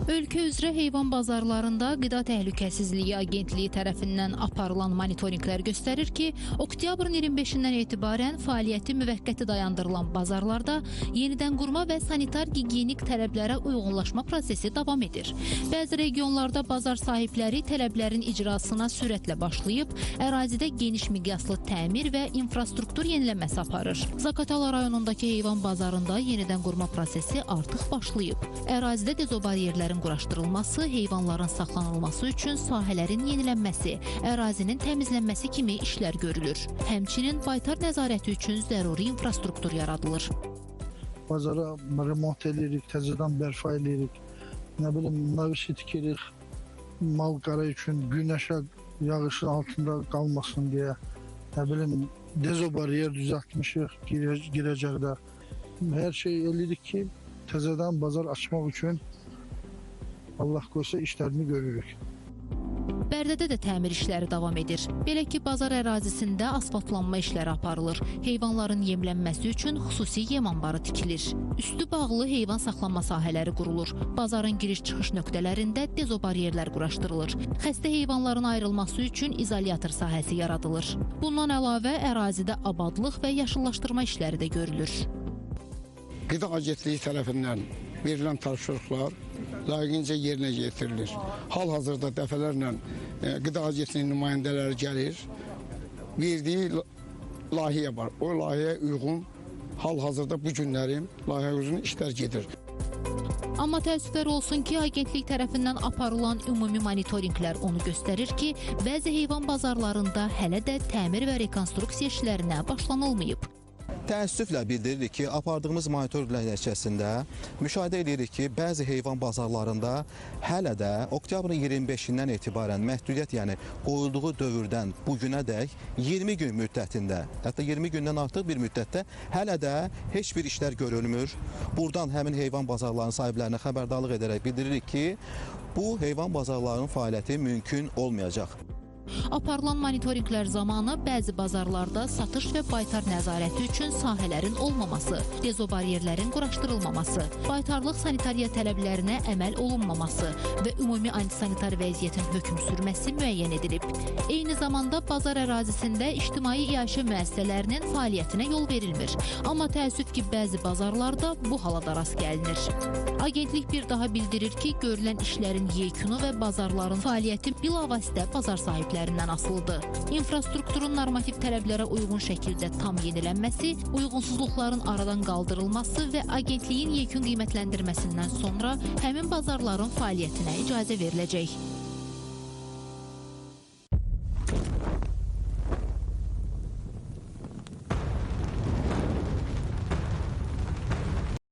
Ölkə üzrə heyvan bazarlarında Qida Təhlükəsizliyi Agentliyi tərəfindən aparılan monitorinqlər göstərir ki, oktyabrın 25-dən etibarən fəaliyyəti müvəqqəti dayandırılan bazarlarda yenidən qurma və sanitar gigiyenik tələblərə uyğunlaşma prosesi davam edir. Bəzi regionlarda bazar sahibləri tələblərin icrasına sürətlə başlayıb, ərazidə geniş miqyaslı təmir və infrastruktur yenilənməsi aparır. Zaqatala rayonundakı heyvan bazarında yenidən qurma prosesi artıq başlayıb. Ərazidə dezobariyerlərin quraşdırılması, heyvanların saxlanılması üçün sahələrin yenilənməsi, ərazinin təmizlənməsi kimi işlər görülür. Həmçinin baytar nəzarəti üçün zəruri infrastruktur yaradılır. Bazara remont edirik, təzədən bərpa edirik, nə bilim, navisi tikirik, mal qara üçün günəşə, yağışın altında qalmasın deyə, nə bilim, dezobariyer düzəltmişik girəcəkdə. Hər şey edirik ki, təzədən bazar açmaq üçün Allah qoysa işlərini görürük. Bərdədə də təmir işləri davam edir. Belə ki, bazar ərazisində asfaltlanma işləri aparılır. Heyvanların yemlənməsi üçün xüsusi yem anbarı tikilir. Üstü bağlı heyvan saxlanma sahələri qurulur. Bazarın giriş-çıxış nöqtələrində dezobariyerlər quraşdırılır. Xəstə heyvanların ayrılması üçün izolyator sahəsi yaradılır. Bundan əlavə ərazidə abadlıq və yaşıllaşdırma işləri də görülür. Qida Agentliyi tərəfindən verilən tapşırıqlar layiqincə yerinə yetirilir. Hal-hazırda dəfələrlə Qida Agentliyinin nümayəndələri gəlir, verdiyi layihə var. O layihəyə uyğun hal-hazırda bu günlərin layihəyə uyğun işlər gedir. Amma təəssüflər olsun ki, agentlik tərəfindən aparılan ümumi monitorinqlər onu göstərir ki, bəzi heyvan bazarlarında hələ də təmir və rekonstruksiya işlərinə başlanılmayıb. Təəssüflə bildiririk ki, apardığımız monitorinqlər nəticəsində müşahidə edirik ki, bəzi heyvan bazarlarında hələ də oktyabrın 25-dən etibarən məhdudiyyət, yəni qoyulduğu dövrdən bu günədək 20 gün müddətində, hətta 20 gündən artıq bir müddətdə hələ də heç bir işlər görülmür. Buradan həmin heyvan bazarlarının sahiblərinə xəbərdarlıq edərək bildiririk ki, bu heyvan bazarlarının fəaliyyəti mümkün olmayacaq. Aparılan monitorinqlər zamanı bəzi bazarlarda satış və baytar nəzarəti üçün sahələrin olmaması, dezobariyerlərin quraşdırılmaması, baytarlıq sanitariya tələblərinə əməl olunmaması və ümumi antisanitar vəziyyətin hökm sürməsi müəyyən edilib. Eyni zamanda bazar ərazisində ictimai iaşə müəssisələrinin fəaliyyətinə yol verilmir. Amma təəssüf ki, bəzi bazarlarda bu hala da rast gəlinir. Agentlik bir daha bildirir ki, görülən işlərin yekunu və bazarların fəaliyyəti bilavasitə bazar sahiblərindən asılıdır. İnfrastrukturun normativ tələblərə uyğun şəkildə tam yenilənməsi, uyğunsuzluqların aradan qaldırılması və agentliyin yekun qiymətləndirməsindən sonra həmin bazarların fəaliyyətinə icazə veriləcək.